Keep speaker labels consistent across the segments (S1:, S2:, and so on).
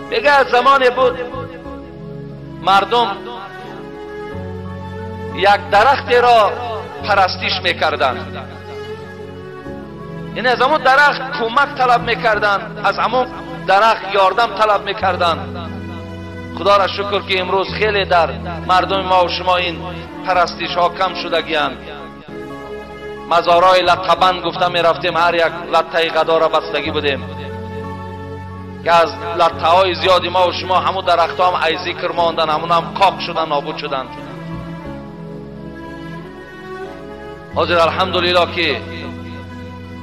S1: میگه زمانی بود مردم یک درخت را پرستش میکردند. یعنی از همون درخت کمک طلب میکردند، از همون درخت یاردم طلب میکردند. خدا را شکر که امروز خیلی در مردم ما و شما این پرستش ها کم شدگی‌اند. مزارای لطبند گفته میرفتیم، هر یک لطه غدا را بستگی بودیم که از لطه های زیادی ما و شما همون درخت ها هم ای ذکر ماندن، همون هم کاک شدن، نابود شدن. حاضر الحمدلله که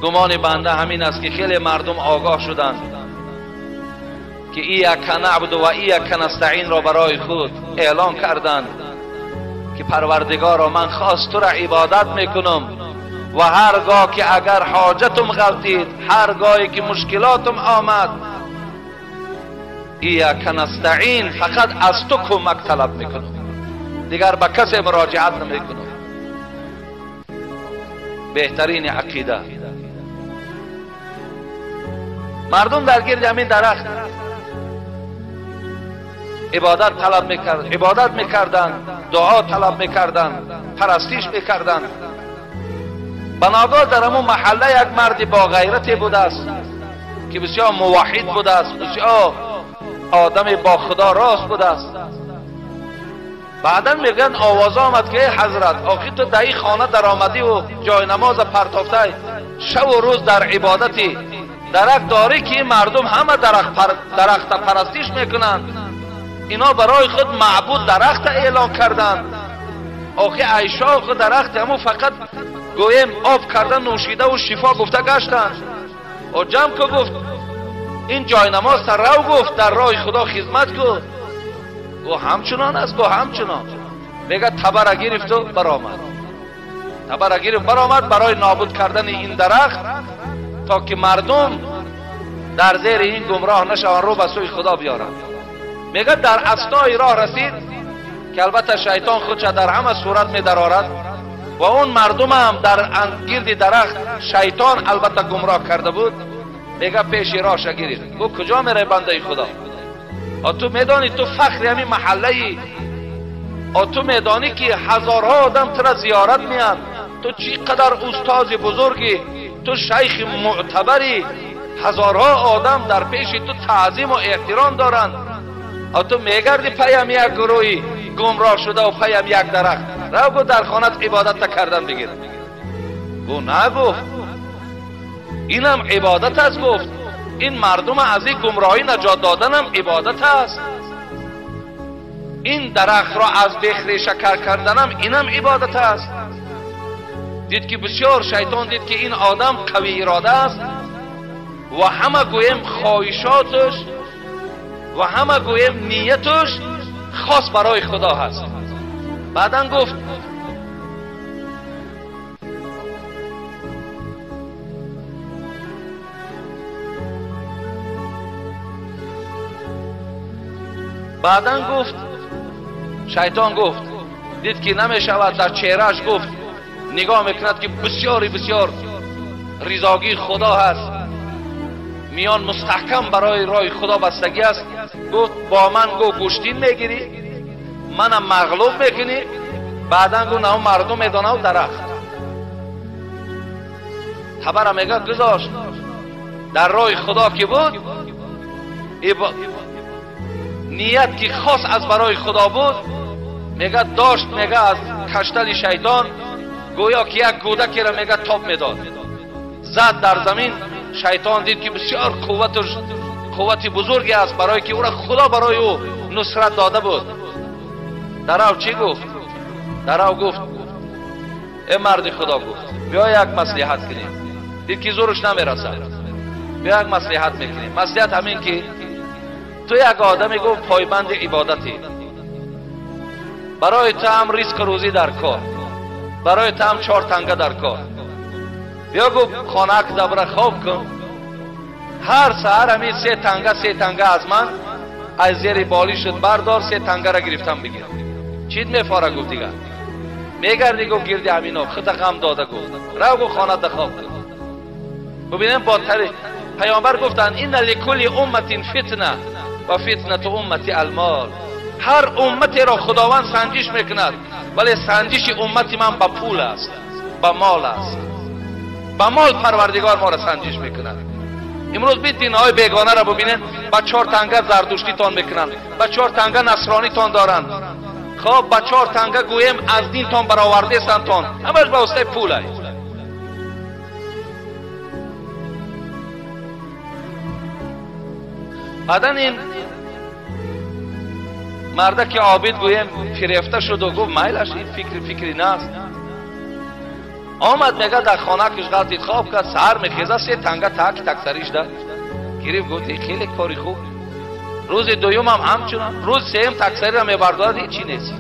S1: گمان بنده همین است که خیلی مردم آگاه شدند که ایاک نعبد و ایاک نستعین را برای خود اعلان کردند که پروردگارا من خاص تو را عبادت میکنم و هرگاه که اگر حاجتم غلطید، هرگاهی که مشکلاتم آمد، ایاک نستعین، فقط از تو کمک طلب میکنم، دیگر به کسی مراجعت نمیکنم. بهترین عقیده. مردم در گرد همین درخت عبادت طلب میکرد، عبادت میکردند، دعا طلب میکردند، پرستش میکردند. بناگاه در همون محله یک مردی با غیرتی بوده است که بسیار موحد بوده است، بسیار آدم با خدا راست بوده است. بعدا میگن آواز آمد که ای حضرت، آخی تو در این خانه در آمدی و جای نماز پرتافته، شب و روز در عبادتی، درخت داری که این مردم همه درخت پرستش میکنند، اینا برای خود معبود درخت اعلان کردند. آخی عیشا خود درخت همون فقط گویم آب کردن، نوشیده و شفا گفته گشتند. و جمع که گفت این جای نماز تر رو، گفت در راه خدا خدمت کن. گو همچنان است، گو همچنان. میگه تبر گرفت و برآمد، تبر گرفت برآمد برای نابود کردن این درخت تا که مردم در زیر این گمراه نشوند، رو به سوی خدا بیارند. میگه در اثنای راه رسید که البته شیطان خودش در همه صورت می درآرد و اون مردم هم در گرد درخت شیطان البته گمراه کرده بود. میگه پیش راهش گرفت، گفت کجا میره بنده خدا؟ تو میدانی تو فخر همین محله ای، تو میدانی که هزارها آدم تو را زیارت میان، تو چی قدر استاد بزرگی، تو شیخ معتبری، هزارها آدم در پیش تو تعظیم و احترام دارند، تو میگردی پیم یک گروهی گمراه شده و پیم یک درخت، رو گو در خانت عبادت کردن بگیر. گو نه، گفت اینم عبادت است. گفت این مردم از این گمراهی نجات دادنم عبادت است، این درخت را از بیخ ریشه کردنم اینم عبادت است. دید که بسیار شیطان دید که این آدم قوی اراده است و همه گویم خواهشاتش و همه گویم نیتش خاص برای خدا هست. بعدا گفت شیطان گفت، دید که نمی شود، در چهرهش گفت نگاه میکند که بسیاری بسیار رضاگی خدا هست، میان مستحکم برای راه خدا بستگی است. گفت با من گو گوشتین میگیری، منم مغلوب میکنی. بعدا گفت نه مردم میدانه و درخت تبر میگه گذاشت در راه خدا که بود، نیت که خاص از برای خدا بود، میگه داشت، میگه از کشتل شیطان گویا که یک گودکی را میگه تاب میداد، زد در زمین. شیطان دید که بسیار قوت بزرگی است برای که او را خدا برای او نصرت داده بود. در او چی گفت؟ در او گفت ای مرد خدا، گفت بیا یک مصلحت کنیم. دید که زورش نمیرسد، بیا یک مصلحت میکنیم. مصلحت همین که تو یک آدمی گفت پایبند عبادتی، برای تو هم ریسک روزی در کار، برای تو هم 4 تنگه در کار، بیا گفت خانه که دبره خواب کن، هر سحر همین 3 تنگه 3 تنگه از من از زیر بالیشت بردار، 3 تنگه را گرفتم بگیر. چید میفاره؟ گفت دیگه میگردی گفت گردی همینا خود غم داده. گفت رو گفت خانه ده خواب کن. ببینیم با پیامبر گفتند این لکل امت فتنه و فتنه امتی المال. هر امتی را خداوند سنجش میکند، ولی سنجش امتی من با پول است، با مال است. با مال پروردگار ما را سنجش میکند. امروز بید دینهای بیگانه را ببینید، با 4 تنگه زردشتی تان میکنند، با 4 تنگه نصرانی تان دارند، خب با 4 تنگه گویم از دین تان برآورده استند تان، همش به واسطه پول است. بعدا این مرده که عابد گویم فریفته شد و گفت میلش این فکری نه. آمد میگه در خانه کش غلطید خواب کرد، سهر میخیزه 3 تنگه تک تک سریش داد گرفت، گفت خیلی کاری خوب. روز دوم هم همچنان، روز سوم تک سری را میبردارد، هیچی نیست.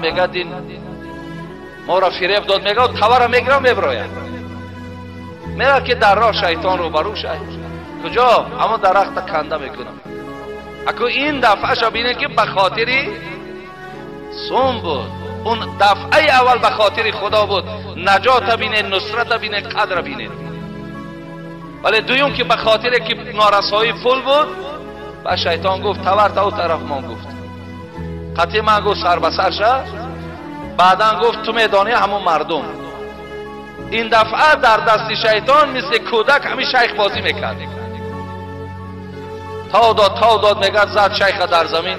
S1: میگه دین ما را فریب داد، میگه تبر را میگیرم میبراید. میگه که در راه شیطان رو برو شد کجا؟ اما درخت کنده میکنم. اکو این دفعه شو بینه که به خاطری سوم بود، اون دفعه اول به خاطر خدا بود، نجات بینه، نصرت بینه، قدر بینه. ولی دویم که به خاطر که نارسایی پول بود، و شیطان گفت تور تا او طرف من گفت قطعی من گفت سر به سر شد. بعدا گفت تو میدانی همون مردم. این دفعه در دست شیطان مثل کودک همین شیخ بازی میکرد. تا داد میگه زد شیخ در زمین.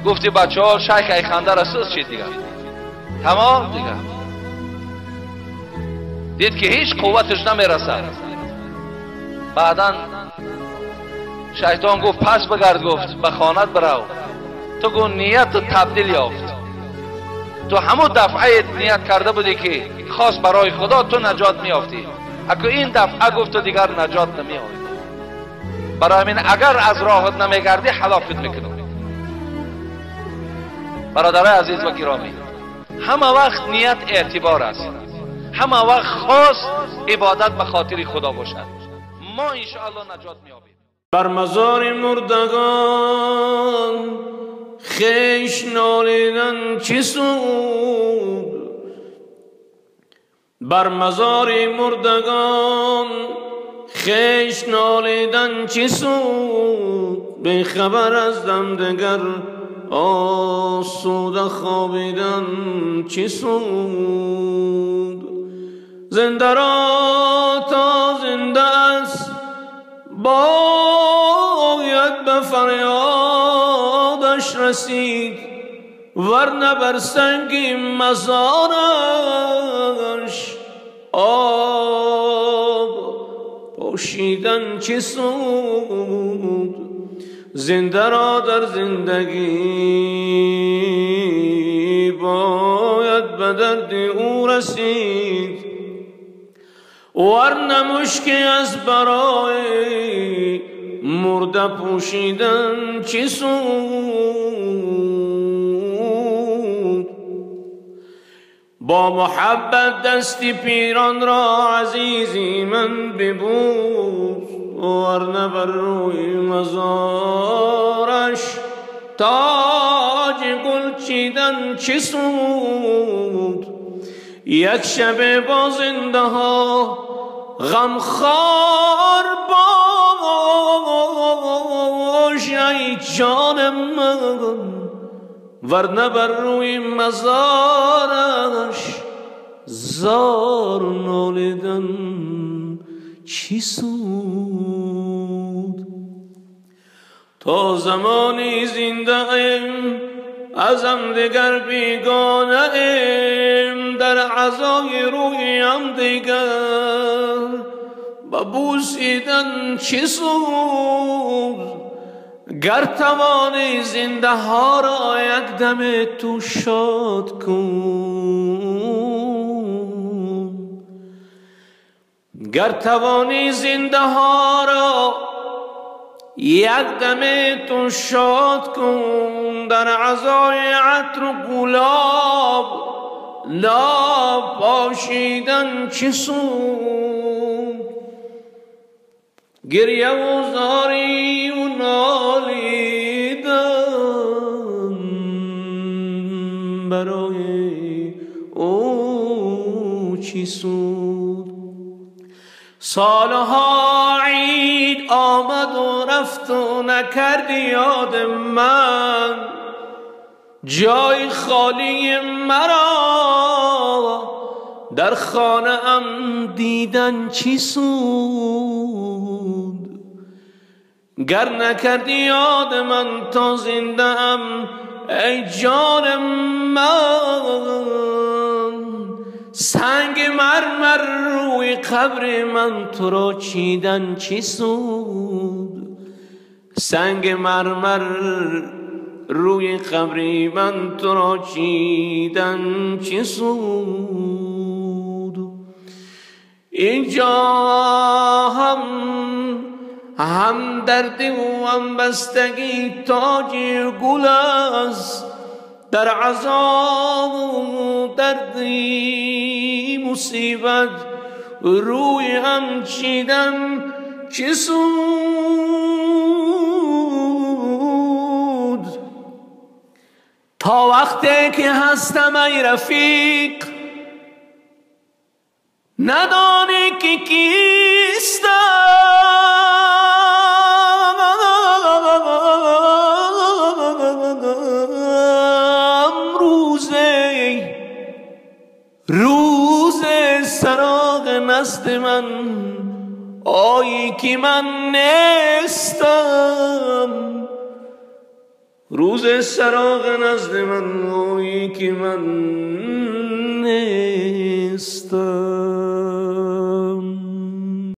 S1: گفتی بچه ها شیخ ای خنده را سوز شد دیگه، تمام دیگه. دید که هیچ قوتش نمیرسد. بعدا شیطان گفت پس بگرد، گفت به خانت برو، تو گو نیت تبدیل یافت، تو همون دفعه نیت کرده بودی که خاص برای خدا تو نجات میافتی، اگه این دفعه گفت تو دیگر نجات نمیافتی. برای همین اگر از راهت نمیگردی هلاکت میکنم. برادرای عزیز و گرامی، همه وقت نیت اعتبار است، همه وقت خاص عبادت به خاطر خدا باشد، ما انشاءالله نجات میابیم.
S2: بر مزار مردگان خویش نالیدن چه سود، بر مزار مردگان خویش نالیدن چه سود، بی خبر از دم دگر آسوده خوابیدن چه سود. زنده را تا زنده است باید به فریادش رسید، ورنه بر سنگ مزارش آب پوشیدن چه سود. زنده را در زندگی باید به درد او رسید، ورنه مشکی از برای مرده پوشیدن چه سود. با محبت دست پیران را عزیزی من ببوس، ورنه بر روی مزارش تاج گل چیدن چه سود. یک شب با زنده ها غمخوار باش ای جان من، ورنه بر روی مزارش زار نالیدن چی سود. تا زمانی زنده ایم از هم دیگر بیگانه ایم، در عزای روی هم دیگر با بوسیدن چه سود. گر توانی زنده ها را یک دم تو شاد کن، گر توانی زنده ها را یک دم تو شاد کن، در عزای عطر و گلاب ناپاشیدن چه سود. گریه و زاری و نالیدن برای او چه چی سود؟ سالها عید آمد و رفت و نکردی یاد من، جای خالی مرا در خانه ام دیدن چی سود؟ گر نکردی یاد من تا زنده ام ای جان من، سنگ مرمر روی قبر من تو را چیدن چی سود؟ سنگ مرمر روی قبر من تو را چیدن چی سود؟ اینجا هم درد و هم بستگی تاج گل است، در عذاب و درد مصیبت روی هم چیدن چه سود؟ تا وقتی که هستم ای رفیق ندانی که کیستم، روز سراغ نزد من آیی که من نیستم، روز سراغ نزد من آیی که من نیستم.